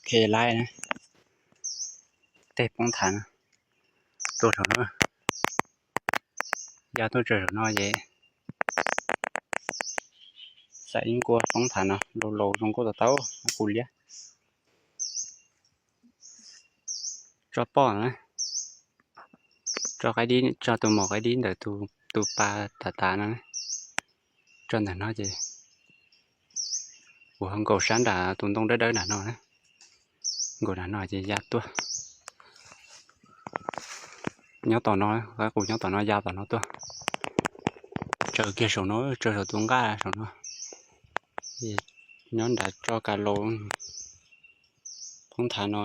Laib na, tej poob thav no, tuaj saum no, ya tuaj tsaws saum no ces xav ib nkuaj poob thav no, laus laus zoo nkauj tau tau, qus liab. Tso poj na, tso qaib dib, tso tus maum qaib dib ntawm tus pa tav tav no, tso ntawm no ces kuv ho nkaum sab nram tus ntoo dawb dawb nram no na, nkaum nram no ces ya tuaj. Nyob tom no, qaib qus nyob tom no ya tom no tuaj. Tsaws kiag saum no, tsaws saum tus nqaj saum no. Nyob nrad tso kas laus poob thav no.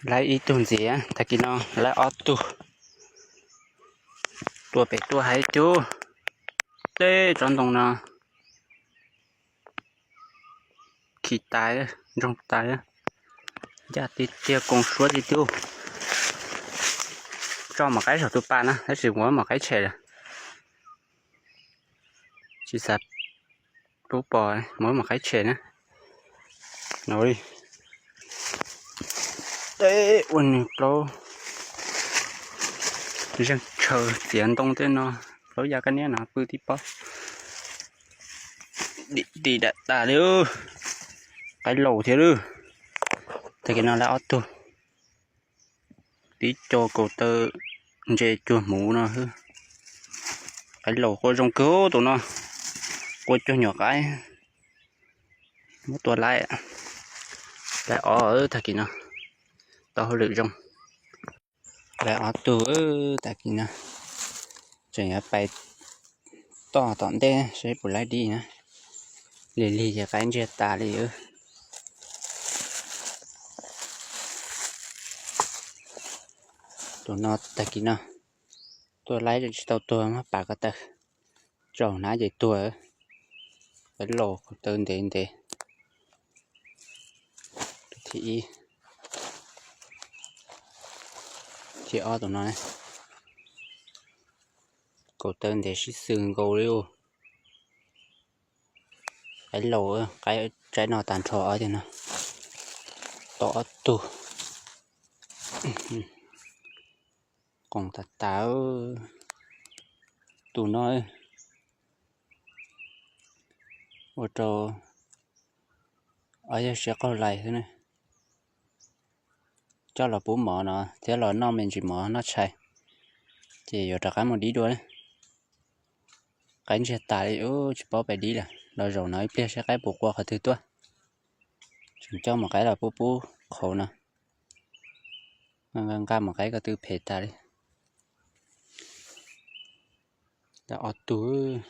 Laib ib tug ntxiv, tag kis no laib ob tug. Tuaj pem tuaj hais cub, tej tsob ntoo no khi tas, ntsoog tas, ncaj tiag tiag, koom suab tiag tiag. Tso maum qaib saum tus pa na, tab sis muab maum qaib tshem lawm. Tsis xav pub pom, muab maum qaib tshem na. No li, tej ua nws plaub zeeg tshaw txiav ntoo tej no, plaub ya kab niab no pw tib pob. Dim dim dam tas li, qaib laus thiab lawm. Tag kis no laib ob tug, tib co kaus taw ntses cuag hmuv no. Qaib laus qua zoo kawg tus no, qua cuag nyuam qaib. Muab tua laib, laib ob tag kis no, tau hauj lwm zoo. Laib ob tug tag kis no, tseem yuav pais toj tom ntej seb puas laib dib na. Lig lig ces qaib ntsiag tas li. Tus no tag kis no tuaj laib tsis tau tuag, muab pas ko taw tsaus hnab ces tuag. Qaib laus kaus taw ntev ntev. Tus thib ib, thib ob tus no, kaus taw ntev sib xws nkaus li. Qaib laus, qaib tsaib no tag nrho ob tug no, tau ob tug. Qoos tas tas. Tus no ua rau ob yawg siab qaug lais xwb na. Coj los pub mov no thiab los noj me ntsis mov noj tshais, ces yuav rov qab mus dib dua na. Qaib ntsiag tas li, tsis paub pais dib lawm. Los zaum no ib pliag seb qaib puas qua qhov twg tuaj. Tseem coj mus qaib los pub pub qhauv no. Nqa nqa mus qaib ko tw phem tas li. Ob tug.